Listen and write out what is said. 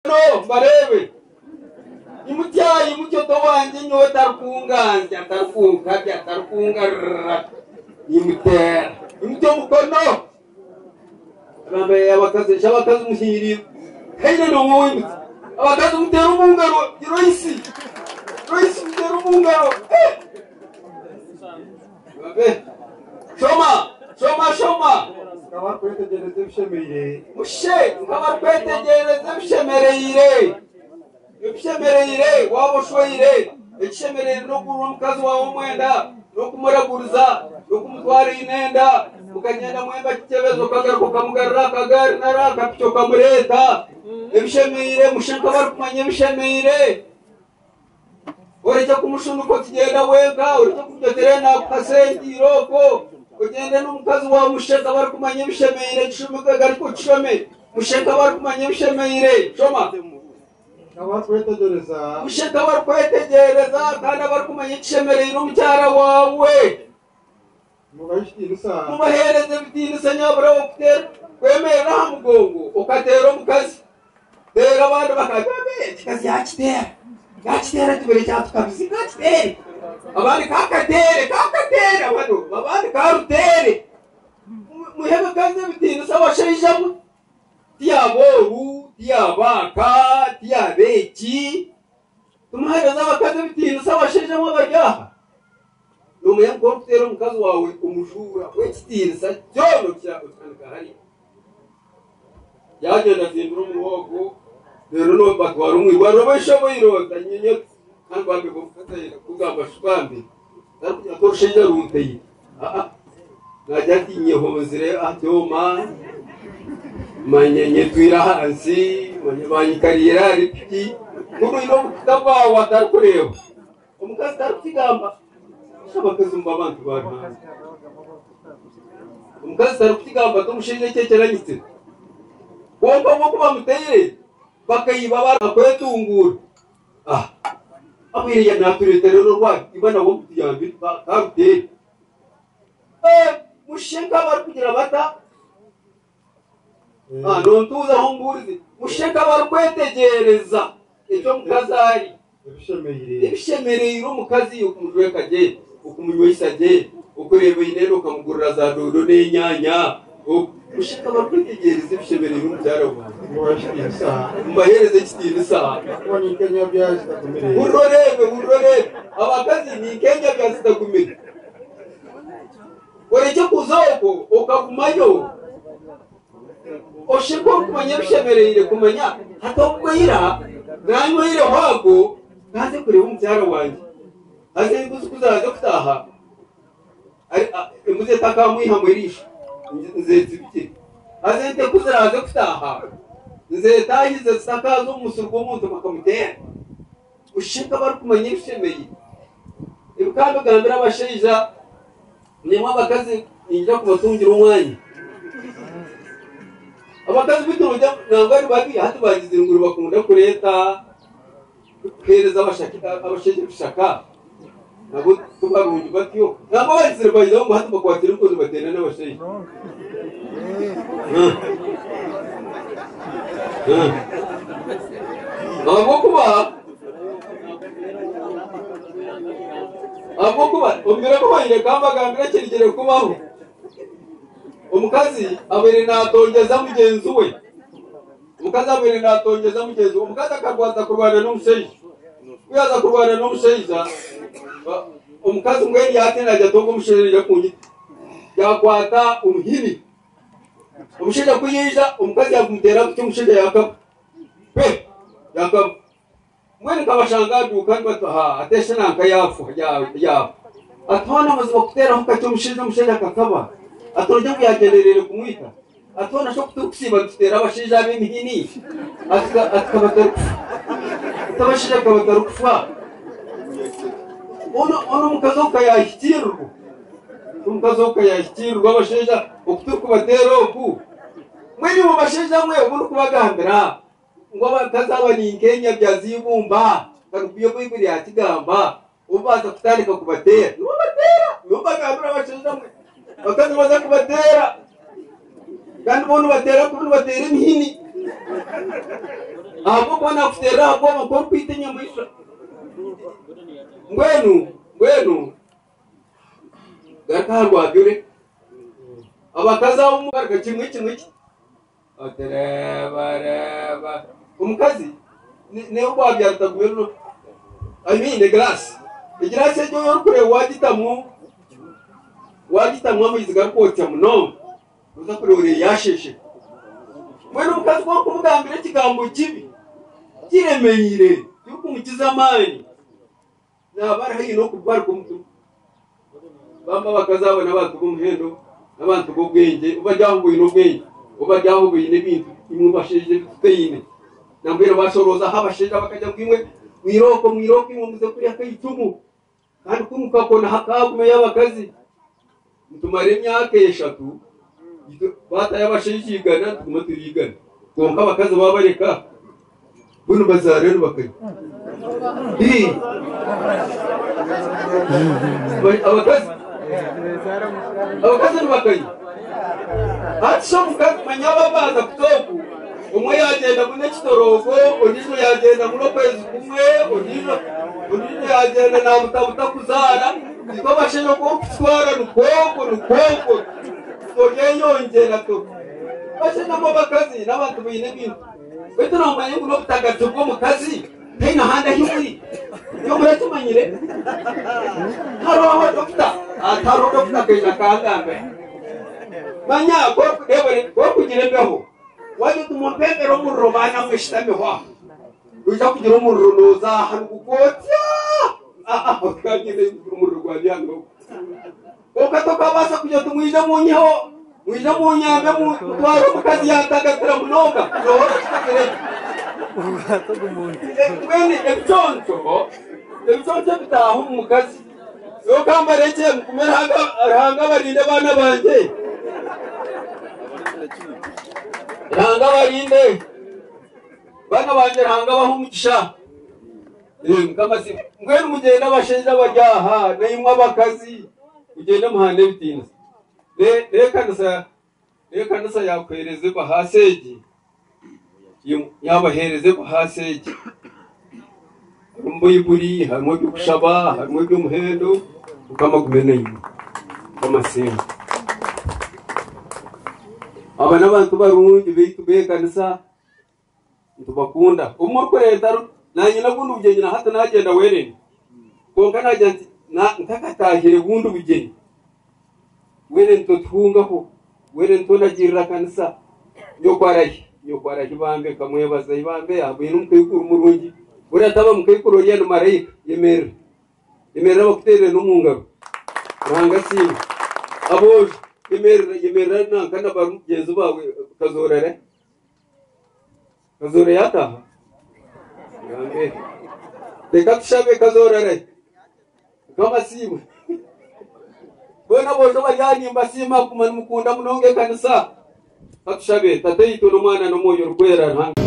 emikono mbareebe. Imutsya, imutsya oti owangye nyowe tarikunganzya, tarikunkabya, tarikungarurira, nimuteera. Imutsya omukono. Agamba abakazi, nshi abakazi muhiiriirwe. Tihaine n'omwe owaimutsa. Abakazi muteere omu ngaro, Roisi, Roisi muteere omu ngaro. Eh! Babe. Shoma, shoma, shoma. Nk'abarikwetegyereza ebishemereire. Mushe, nk'abarikwetegyereza ebishemereire. Ebishemereire waaba oshweire, ekishemereire n'okugurira omukazi waawe omwenda, n'okumuraguriza, n'okumutwara eine enda, mukagyenda mwembi aha kitebezi okagaruka okamugarura aha kagaari nari aha kapiki okamureeta. Ebishemeire mushe nk'abarikumanya ebishemeire. Orekye kumushunika okigyenda wenka, orekye kugira oti reero naakuha sente irooko, ogyende n'omukazi waawe mushe nk'abarikumanya ebishemeire, ekishumi garuka okishome. Mushe nk'abarikumanya ebishemeire. Shoma. Nk'abarikwetegyereza. Mushe nk'abarikwetegyereza kandi abarikumanya ekishemereire omukyara waawe. Mubahe ekitiinisa. Mubaheereze ebitiinisa nyabura okuteera kwemerera aha mugongo okateera omukazi. Reero abandi bakagamba ekikazi yakiteera yakiteera kibire kyatukabizi kakiteere abandi kakateere kakateere abandi abandi karuteere muhe abakazi ebitiinisa abashaija mwe tiyaba oru tiyaba aka tiyaba eki tumuheereze abakazi ebitiinisa abashaija mwe abari aha Noomanya ngu ku orikuteera omukazi waawe omujuura w'ekitiinisa kyona okihanika hariya. Yaagyenda azimbire omunwa ogwo, reero no batwara omu irwariro baishoboire oti anyenyetsi kandi bambi omukazi ayenda kukugamba shu bambi tarikugira nti orushaija runteire aa naagira ati nyehonzire aha kyoma manya nyetwire ahansi manya banyikariire ahari piki kunu oine obukuta bwawe atarikureeba. Omukazi tarikukigamba. Busha abakazi muba abantu ba Ruhanga. Omukazi tarikukigamba ati omushaija eki eki aranyitsire. Kwonka bo ku bamuteire bakaiba bakwetunguura. Ah, abwire ya natureetera orwari iba nawe omutuyambire karuteere. Eh, mushe nk'abarikugira bata? Ah, nontuuzaho mbuurize. Mushe nk'abarikwetegyereza eki omukazi ari. Ebishemereire. Ebishemereire omukazi okumujweka gye, okumunyweisa gye, okureeba eine enda okamugurira za doodo n'enyaanya. Mushe nk'abarikwetegyereza ebishemereire omukyara waawe. Mubahe ekitiinisa. Mubaheereze ekitiinisa. Ahakuba ni nk'enyabya zitagumire. Hurira oreebe, hurira oreebe. Abakazi ni nk'enyabya zitagumire. Orekye kuza okwo okagumayo osheke orikumanya ebishemereire kumanya hati obwo ira nanywireho ago naaze kureeba omukyara wangye haza embuzi ku zaaze kutaaha embuzi etakamwihamu eriisho nzetsibikire haza ente ku ziraaze kutaaha nzetaahize zitakaaza omu musiri gw'omuntu bakamuteera osheke abarikumanya ebishemereire ebi ka mbigambire abashaija Naimwe abakazi niinyija kubatungira omwanya. Abakazi beitu nogira ngu nangwa ni babi hati baagizire ngu nibakunda kureeta kuheereza abashaija ebishaka nabo ti barungi batyo. Nangwa baagizire bagizaho ngu hati bakwatire enkoni nibateera n'abashaija. Ahabw'okuba Ahabw'okuba omu biro ebihwaire ka mbagambire ekirigire kubaho, omukazi abaire naatongyeza mugyenzi we, omukazi abaire naatongyeza mugyenzi we, omukazi akarwaza kurwana n'omushaija. Ku yaaza kurwana n'omushaija, omukazi mbwenu yaatiina agira ati ogu omushaija naija kunyita. Yaakwata omuhini. Omushaija ku yaija, omukazi yaagumuteera guti omushaija yaakaba. Pe! Yaakaba. Mbwenu nkabashanga aha duuka nibati ha ate shi nanka yaafa yaafa. Ati hoona amazima kuteeraho kakye omushaija omushaija akakaba. Ati nogira ngu yaagyendereire kumwita? Ati hoona shi oku turikusiiba nituteera abashaija aba emihini? Ati ati kabatarikufa. Ati abashaija kabatarikufa. Onu onu omukazi ogu ka yaahikiirirwa. Omukazi ogu ka yaahikiirirwa abashaija oku turikubateera oku. Mbwenu imwe bashaija mwe obu ndikubagambira. Ngu abakazi aba ni nk'enyabya z'eibumba, nka nikwo Baiburi yakigamba, obu baaza kutandika kubateera, nibo bateera, nibo bagambira abashaija mwe, abakazi nibaza kubateera, kandi bo nibateera kubi nibateera emihini. Ahabw'okuba naakuteerera aha bwoba nk'orikwita enyamaishwa. Mbwenu, mbwenu, garuka aha rwabya ore. Abakazi abo mugaruka kimwe kimwe kiti. Oti reeba, reeba. Omukazi n'orwabya rutagumire runo. I mean egiraasi. Egiraasi egyo ei orikureeba waagitamu, waagitamu amaizi garikwotsya munonga. Noza kureeba ori yashesheka. Mbwenu omukazi ku orikumugambira ekigambo kibi kiremeire kirikumukiza amaani, naaba ari haihi n'okubaruka omutima. Bambi abakazi abo n'abantu b'omuhendo, n'abantu b'obwengye, obu bari aho baine obwengye, obu bari aho baine ebintu imwe bashaija ebi tutaine. Nambwenu bashoroozaho abashaija bakagira ngu imwe mwirooko mwirooko imwe muze kurya akaicumu. Kandi ku mukakona hakagumayo abakazi, nitumara emyaka eshatu baatayo abashaija igana nituguma turi igana. Kwonka abakazi baabareka bo nibazaara nibakanya. Abakazi abakazi nibakanya. Hati shi omukazi manya aba baaza kuta oku, omwe yaagyenda ngu n'ekitoroogo, ondiijo yaagyenda ngu n'okwezi kumwe, ondiijo ondiijo yaagyenda naabutabuta kuzaara, itwe abashaija oku orikukitwara nikwo okwo nikwo okwo toryeyongyera to Bashaija mwe abakazi n'abantu baine ebintu beitu noomanya ngu n'obutagati bw'omukazi taine ahandi ahi buri ekyo murakimanyire? Hariho dokita hariho dokita akaija akangambira manya ku orikugira embeho Wagira oti mumpembere omuriro baana mwe shitamiho aha. Noija kugira omuriro nooza aha nigukwotsya. Aha okagira omuriro gwa byanga ogu. Kwonka tokabaasa kugira oti mwije munyiheho, mwije munyambe mutware omukazi yantagatira munonga. Nooba otakitekyere ekyo. Mbwenu ebiconco, ebiconco ebitaaha omu mukazi. Nyowe ka mbarekye mugume Ruhanga abarinde baana bangye. Ruhanga abarinde baana bangye Ruhanga abahe omugisha. Mukama asiimwe. Mbwenu mugyende abashaija abari aha naimwe abakazi mugyende muhaane ebitiinisa. N'ekanisa n'ekanisa yakuheereza ebahaasi egi Yaabaheereza ebahaasi egi. Harimu Baiburi, harimu eby'okushaba, harimu eby'omuhendo. Mukama agume naimwe. Mukama asiimwe. Aba n'abantu barungi baitu b'ekanisa nitubakunda. Obu murikureeta naanye n'obundi bugyenyi na hati naagyenda wenyine kwonka naagira nti ntakataahire bundi bugyenyi. Mbwenu nitutuhungaho, mbwenu nitunagiirira kanisa. Nyoko arahi? Nyoko arahi bambe? Nkamwebaza ibambe ahabwine omukaikuru murungi. Buriya taba mukaikuru oriya ni maraika. Yemerera. Yemerera bakuteerere n'omu ngaro. Ruhanga asiimwe. Aboojo, yemerera, yemerera nanka na bagyenzi baawe Kazoora arahi? Kazoora yaataaha? Bambe. Reka tushabe Kazoora arahi? Mukama asiimwe. Boona aboojo bari aha nimbasiima kuguma nimukunda munonga ekanisa. Katushabe. Tataitwe n'Omwana n'Omwoyo Orikwera Ruhanga.